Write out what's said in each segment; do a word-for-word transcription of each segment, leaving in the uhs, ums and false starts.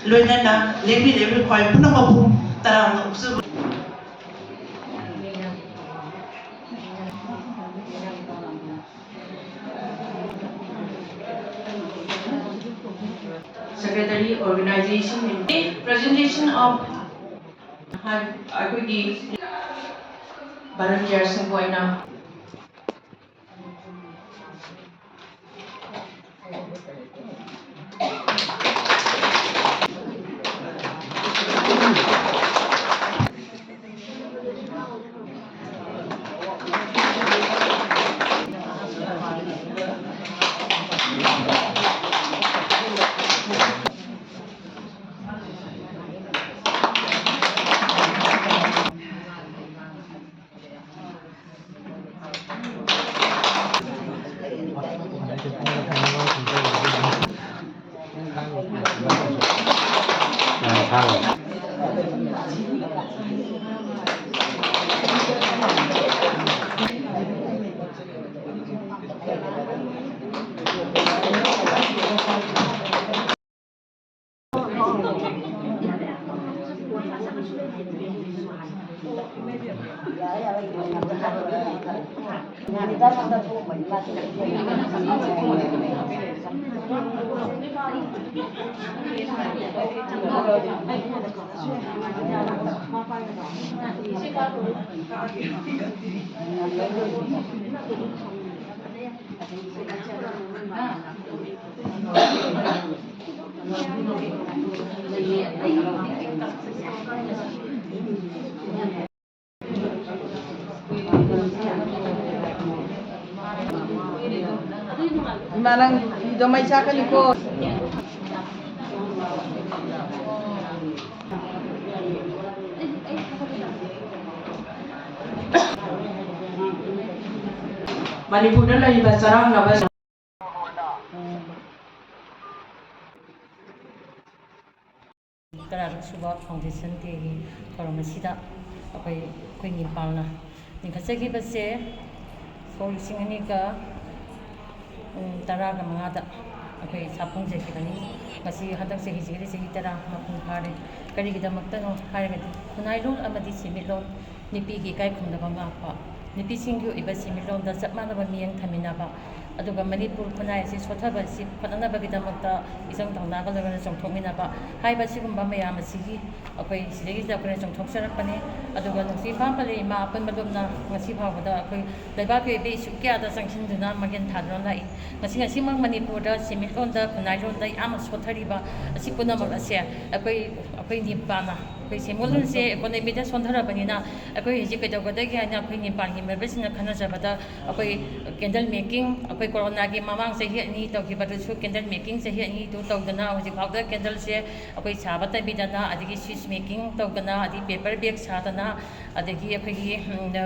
ꯂꯣꯏꯅꯅ ꯂꯦꯡꯕꯤꯔꯤꯕ ꯈ꯭ꯋꯥꯏ ꯄꯨꯝꯅꯃꯛꯄꯨ ꯇꯔꯥꯝꯅ ꯑꯣꯛꯆꯕ꯫ Secretary, organization, presentation of ꯑꯩꯈꯣꯏꯒꯤ volunteersꯁꯤꯡꯕꯨ ꯑꯩꯅ ꯏꯃꯥ, ꯅꯪ ꯐꯤꯗꯣ ꯃꯩ ꯆꯥꯛꯀꯅꯤꯀꯣ꯫ ꯃꯅꯤꯄꯨꯔꯗ ꯂꯩꯔꯤꯕ ꯆꯔꯥꯡꯅꯕ ꯇꯔꯥꯔꯛ ꯁꯨꯕ Foundation Dayꯒꯤ ꯊꯧꯔꯝ ꯑꯁꯤꯗ ꯑꯩꯈꯣꯏ, ꯑꯩꯈꯣꯏ ꯅꯤꯄꯥꯜꯅ ꯂꯤꯡꯈꯠꯆꯈꯤꯕꯁꯦ ꯁꯣꯛ ꯂꯤꯁꯤꯡ ꯑꯅꯤꯒ, ꯎꯝ, ꯇꯔꯥꯒ ꯃꯉꯥꯗ ꯑꯩꯈꯣꯏ ꯁꯥꯐꯣꯡꯖꯈꯤꯕꯅꯤ꯫ ꯉꯁꯤ ꯍꯟꯗꯛ ꯆꯍꯤꯁꯤꯒꯤꯗꯤ ꯆꯍꯤ ꯇꯔꯥ ꯃꯄꯨꯡ ꯐꯥꯔꯦ꯫ ꯀꯔꯤꯒꯤꯗꯃꯛꯇꯅꯣ ꯍꯥꯏꯔꯒꯗꯤ ꯈꯨꯟꯅꯥꯏꯂꯣꯟ ꯑꯃꯗꯤ ꯁꯦꯟꯃꯤꯠꯂꯣꯟ ꯅꯨꯄꯤꯒꯤ ꯏꯀꯥꯏ ꯈꯨꯝꯅꯕ ꯉꯥꯛꯄ, ꯅꯨꯄꯤꯁꯤꯡꯒꯤ ꯑꯣꯏꯕ ꯁꯦꯟꯃꯤꯠꯂꯣꯟꯗ ꯆꯞ ꯃꯥꯟꯅꯕ ꯃꯤꯠꯌꯦꯡ ꯊꯝꯃꯤꯟꯅꯕ, ꯑꯗꯨꯒ ꯃꯅꯤꯄꯨꯔ ꯈꯨꯟꯅꯥꯏ ꯑꯁꯤ ꯁꯣꯠꯊꯕ ꯑꯁꯤ ꯐꯒꯠꯅꯕꯒꯤꯗꯃꯛꯇ ꯏꯆꯪ ꯊꯧꯅꯥꯒ ꯂꯣꯏꯅꯅ ꯆꯣꯡꯊꯣꯛꯃꯤꯟꯅꯕ ꯍꯥꯏꯕ ꯑꯁꯤꯒꯨꯝꯕ ꯃꯌꯥꯝ ꯑꯁꯤꯒꯤ ꯑꯩꯈꯣꯏ ꯁꯤꯗꯒꯤꯁꯤꯗ ꯑꯩꯈꯣꯏꯅ ꯆꯣꯡꯊꯣꯛꯆꯔꯛꯄꯅꯤ꯫ ꯑꯗꯨꯒ ꯅꯨꯡꯁꯤ ꯏꯝꯐꯥꯜ ꯄꯂꯦꯜ ꯏꯃꯥ ꯑꯄꯨꯟꯕ ꯂꯨꯞꯅ ꯉꯁꯤ ꯐꯥꯎꯕꯗ ꯑꯩꯈꯣꯏ ꯂꯩꯕꯥꯛꯀꯤ ꯑꯣꯏꯕ ꯏꯁꯨ ꯀꯌꯥꯗ ꯆꯪꯁꯤꯟꯗꯨꯅ ꯃꯥꯡꯖꯤꯜ ꯊꯥꯗꯨꯅ ꯂꯥꯛꯏ꯫ ꯉꯁꯤ ꯉꯁꯤꯃꯛ ꯃꯅꯤꯄꯨꯔꯗ ꯁꯦꯟꯃꯤꯠꯂꯣꯟꯗ ꯈꯨꯟꯅꯥꯏꯂꯣꯟꯗ ꯌꯥꯝꯅ ꯁꯣꯠꯊꯔꯤꯕ ꯑꯁꯤ ꯄꯨꯝꯅꯃꯛ ꯑꯁꯦ ꯑꯩꯈꯣꯏ ꯑꯩꯈꯣꯏ ꯅꯤꯄꯥꯅ ꯑꯩꯈꯣꯏ ꯁꯦꯟꯃꯤꯠꯂꯣꯟꯁꯦ ꯏꯀꯣꯅꯣꯃꯤꯗ ꯁꯣꯟꯊꯔꯕꯅꯤꯅ ꯑꯩꯈꯣꯏ ꯍꯧꯖꯤꯛ ꯀꯩꯗꯧꯒꯗꯒꯦ ꯍꯥꯏꯅ ꯑꯩꯈꯣꯏ ꯅꯤꯄꯥꯟꯒꯤ ꯃꯦꯝꯕꯔꯁꯤꯡꯅ ꯈꯟꯅꯖꯕꯗ ꯑꯩꯈꯣꯏ ꯀꯦꯟꯗꯜ ꯃꯦꯀꯤꯡ, ꯑꯩꯈꯣꯏ ꯀꯣꯔꯣꯅꯥꯒꯤ ꯃꯃꯥꯡ ꯆꯍꯤ ꯑꯅꯤ ꯇꯧꯈꯤꯕꯗꯨꯁꯨ ꯀꯦꯟꯗꯜ ꯃꯦꯀꯤꯡ ꯆꯍꯤ ꯑꯅꯤꯗꯨ ꯇꯧꯗꯅ ꯍꯧꯖꯤꯛ ꯐꯥꯎꯗ ꯀꯦꯟꯗꯜꯁꯦ ꯑꯩꯈꯣꯏ ꯁꯥꯕ ꯇꯝꯕꯤꯗꯅ, ꯑꯗꯒꯤ ꯁ꯭ꯋꯤꯁ ꯃꯦꯀꯤꯡ ꯇꯧꯗꯅ, ꯑꯗꯒꯤ ꯄꯦꯄꯔ ꯕꯦꯒ ꯁꯥꯗꯅ, ꯑꯗꯒꯤ ꯑꯩꯈꯣꯏꯒꯤ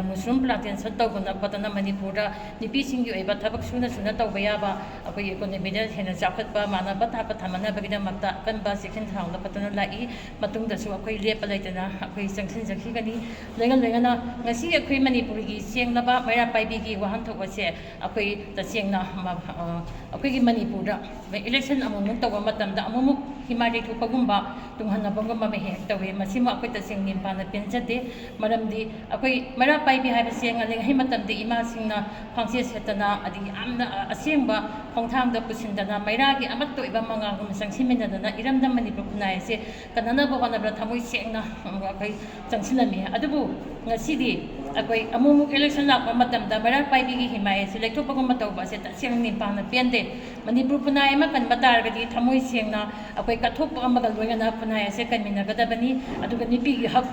ꯃꯨꯁꯔꯨꯝ ꯄ꯭ꯂꯥꯟꯇꯦꯁꯟ ꯇꯧꯗꯅ ꯈꯣꯠꯇꯅ ꯃꯅꯤꯄꯨꯔꯗ ꯅꯨꯄꯤꯁꯤꯡꯒꯤ ꯑꯣꯏꯕ ꯊꯕꯛ ꯁꯨꯅ ꯁꯨꯅ ꯇꯧꯕ ꯌꯥꯕ, ꯑꯩꯈꯣꯏꯒꯤ ꯏꯀꯣꯅꯣꯃꯤꯗ ꯍꯦꯟꯅ ꯆꯥꯎꯈꯠꯄ, ꯃꯥꯟꯅꯕ ꯊꯥꯛꯇ ꯊꯝꯅꯅꯕꯒꯤꯗꯃꯛꯇ ꯑꯀꯟꯕ ꯆꯦꯛꯁꯤꯟ ꯊꯧꯔꯥꯡ ꯂꯧꯈꯠꯇꯨꯅ ꯂꯥꯛꯏ꯫ ꯃꯇꯨꯡꯗꯁꯨ ꯑꯩꯈꯣꯏ ꯂꯦꯞꯄ ꯂꯩꯇꯅ ꯑꯩꯈꯣꯏ ꯆꯪꯁꯤꯟꯖꯈꯤꯒꯅꯤ꯫ ꯂꯣꯏꯅ ꯂꯣꯏꯅꯅ ꯉꯁꯤ ꯑꯩꯈꯣꯏ ꯃꯅꯤꯄꯨꯔꯒꯤ ꯁꯦꯡꯂꯕ ꯃꯩꯔꯥ ꯄꯥꯏꯕꯤꯒꯤ ꯋꯥꯍꯟꯊꯣꯛ ꯑꯁꯦ ꯑꯩꯈꯣꯏ ꯇꯁꯦꯡꯅ ꯃ-, ꯑ, ꯑꯩꯈꯣꯏꯒꯤ ꯃꯅꯤꯄꯨꯔꯗ ꯏꯂꯦꯛꯁꯟ ꯑꯃꯨꯛꯃꯨꯛ ꯇꯧꯕ ꯃꯇꯝꯗ ꯑꯃꯨꯛꯃꯨꯛ ꯍꯤꯃꯥꯏ ꯂꯩꯊꯣꯛꯄꯒꯨꯝꯕ, ꯇꯨꯡꯍꯟꯅꯕꯒꯨꯝꯕ ꯑꯃ ꯍꯦꯛ ꯍꯦꯛ ꯇꯧꯏ꯫ ꯃꯁꯤꯃ ꯑꯩꯈꯣꯏ ꯇꯁꯦꯡꯅ ꯅꯤꯄꯥꯅ ꯄꯦꯟꯖꯗꯦ꯫ ꯃꯔꯝꯗꯤ ꯑꯩꯈꯣꯏ ꯃꯩꯔꯥ ꯄꯥꯏꯕꯤ ꯍꯥꯏꯕꯁꯦ ꯉꯜꯂꯤꯉꯩ ꯃꯇꯝꯗ ꯏꯃꯥꯁꯤꯡꯅ ꯈ꯭ꯋꯥꯡꯆꯦꯠ ꯁꯦꯠꯇꯅ, ꯑꯗꯒꯤ ꯌꯥꯝꯅ ꯑꯁꯦꯡꯕ ꯈꯣꯡꯊꯥꯡꯗ ꯄꯨꯁꯤꯟꯗꯅ, ꯃꯩꯔꯥꯒꯤ ꯑꯃꯠꯇ ꯑꯣꯏꯕ ꯃꯉꯥꯜꯒꯨꯝꯅ ꯆꯪꯁꯤꯟꯃꯤꯟꯅꯗꯅ ꯏꯔꯝꯗꯝ ꯃꯅꯤꯄꯨꯔ ꯈꯨꯟꯅꯥꯏ ꯑꯁꯦ ꯀꯟꯅꯅꯕ ꯍꯣꯠꯅꯕꯗ ꯊꯃꯣꯏ ꯁꯦꯡꯅ ꯑꯩꯈꯣꯏ ꯆꯪꯁꯤꯜꯂꯝꯃꯤ꯫ ꯑꯗꯨꯕꯨ ꯉꯁꯤꯗꯤ ꯑꯩꯈꯣꯏ ꯑꯃꯨꯛ ꯑꯃꯨꯛ ꯏꯂꯦꯛꯁꯟ ꯂꯥꯛꯄ ꯃꯇꯝꯗ ꯃꯩꯔꯥ ꯄꯥꯏꯕꯤꯒꯤ ꯍꯤꯃꯥꯏ ꯑꯁꯤ ꯂꯩꯊꯣꯛꯄꯒꯨꯝꯕ ꯇꯧꯕ ꯑꯁꯦ ꯇꯁꯦꯡꯅ ꯅꯤꯄꯥꯅ ꯄꯦꯟꯗꯦ꯫ ꯃꯅꯤꯄꯨꯔ ꯈꯨꯟꯅꯥꯏ ꯑꯃ ꯀꯟꯕ ꯇꯥꯔꯒꯗꯤ ꯊꯃꯣꯏ ꯁꯦꯡꯅ ꯑꯩꯈꯣꯏ ꯀꯠꯊꯣꯛꯄ ꯑꯃꯒ ꯂꯣꯏꯅꯅ ꯈꯨꯟꯅꯥꯏ ꯑꯁꯦ ꯀꯟꯃꯤꯟꯅꯒꯗꯕꯅꯤ꯫ ꯑꯗꯨꯒ ꯅꯨꯄꯤꯒꯤ ꯍꯛ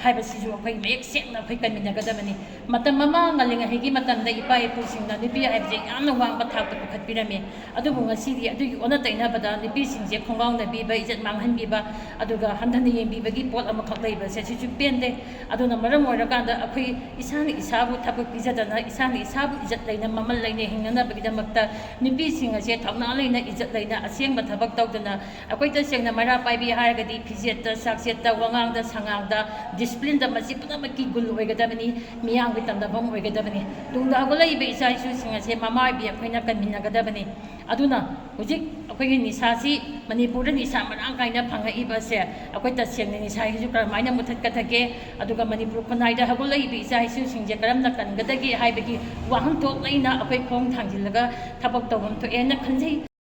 ꯍꯥꯏꯕꯁꯤꯁꯨ ꯑꯩꯈꯣꯏ ꯃꯌꯦꯛ ꯁꯦꯡꯅ ꯑꯩꯈꯣꯏ ꯀꯟꯃꯤꯟꯅꯒꯗꯕꯅꯤ꯫ ꯃꯇꯝ ꯑꯃ ꯉꯜꯂꯤꯉꯩꯒꯤ ꯃꯇꯝꯗ ꯏꯄꯥ ꯏꯄꯨꯁꯤꯡꯅ ꯅꯨꯄꯤ ꯍꯥꯏꯕꯁꯦ ꯌꯥꯝꯅ ꯋꯥꯡꯕ ꯊꯥꯛꯇ ꯄꯨꯈꯠꯄꯤꯔꯝꯃꯤ꯫ ꯑꯗꯨꯕꯨ ꯉꯁꯤꯗꯤ ꯑꯗꯨꯒꯤ ꯑꯣꯟꯅ ꯇꯩꯅꯕꯗ ꯅꯨꯄꯤꯁꯤꯡꯁꯦ ꯈꯣꯡꯒꯥꯎꯅꯕꯤꯕ, ꯏꯖꯠ ꯃꯥꯡꯍꯟꯕꯤꯕ, ꯑꯗꯨꯒ ꯍꯟꯊꯅ ꯌꯦꯡꯕꯤꯕꯒꯤ ꯄꯣꯠ ꯑꯃꯈꯛ ꯂꯩꯕꯁꯦ ꯁꯤꯁꯨ ꯄꯦꯟꯗꯦ꯫ ꯑꯗꯨꯅ ꯃꯔꯝ ꯑꯣꯏꯔꯀꯥꯟꯗ ꯑꯩꯈꯣꯏ ꯏꯁꯥꯅ ꯏꯁꯥꯕꯨ ꯊꯥꯒꯠ ꯄꯤꯖꯗꯅ, ꯏꯁꯥꯅ ꯏꯁꯥꯕꯨ ꯏꯖꯠ ꯂꯩꯅ, ꯃꯃꯜ ꯂꯩꯅ ꯍꯤꯡꯅꯅꯕꯒꯤꯗꯃꯛꯇ ꯅꯨꯄꯤꯁꯤꯡ ꯑꯁꯦ ꯊꯧꯅꯥ ꯂꯩꯅ, ꯏꯖꯠ ꯂꯩꯅ, ꯑꯁꯦꯡꯕ ꯊꯕꯛ ꯇꯧꯗꯅ, ꯑꯩꯈꯣꯏ ꯇꯁꯦꯡꯅ ꯃꯩꯔꯥ ꯄꯥꯏꯕꯤ ꯍꯥꯏꯔꯒꯗꯤ ꯐꯤꯖꯦꯠꯇ, ꯆꯥꯛꯆꯦꯠꯇ, ꯋꯥꯉꯥꯡꯗ, ꯁꯉꯥꯡꯗ, ꯗꯤꯁ ꯗꯤꯁꯤꯄ꯭ꯂꯤꯟꯗ ꯃꯁꯤ ꯄꯨꯝꯅꯃꯛꯀꯤ ꯒꯨꯜ ꯑꯣꯏꯒꯗꯕꯅꯤ, ꯃꯤꯌꯥꯝꯒꯤ ꯇꯝꯅꯐꯝ ꯑꯣꯏꯒꯗꯕꯅꯤ꯫ ꯇꯨꯡꯗ ꯍꯧꯒꯠꯂꯛꯏꯕ ꯏꯆꯥ ꯏꯁꯨꯁꯤꯡ ꯑꯁꯦ ꯃꯃꯥ ꯑꯣꯏꯕꯤ ꯑꯩꯈꯣꯏꯅ ꯀꯟꯃꯤꯟꯅꯒꯗꯕꯅꯤ꯫ ꯑꯗꯨꯅ ꯍꯧꯖꯤꯛ ꯑꯩꯈꯣꯏꯒꯤ ꯅꯤꯁꯥꯁꯤ, ꯃꯅꯤꯄꯨꯔꯗ ꯅꯤꯁꯥ ꯃꯔꯥꯡ ꯀꯥꯏꯅ ꯐꯪꯉꯛꯏꯕꯁꯦ, ꯑꯩꯈꯣꯏ ꯇꯁꯦꯡꯅ ꯅꯤꯁꯥꯁꯤꯁꯨ ꯀꯔꯝꯍꯥꯏꯅ ꯃꯨꯊꯠꯀꯗꯒꯦ, ꯑꯗꯨꯒ ꯃꯅꯤꯄꯨꯔ ꯈꯨꯟꯅꯥꯏꯗ ꯍꯧꯒꯠꯂꯛꯏꯕ ꯏꯆꯥ ꯏꯁꯨꯁꯤꯡꯁꯦ ꯀꯔꯝꯅ ꯀꯟꯒꯗꯒꯦ ꯍꯥꯏꯕꯒꯤ ꯋꯥꯍꯟꯊꯣꯛ ꯂꯩꯅ ꯑꯩꯈꯣꯏ ꯈꯣꯡ ꯊꯥꯡꯖꯤꯜꯂꯒ ꯊꯕꯛ ꯇꯧꯐꯝ ꯊꯣꯛꯑꯦꯅ ꯈꯟꯖꯩ꯫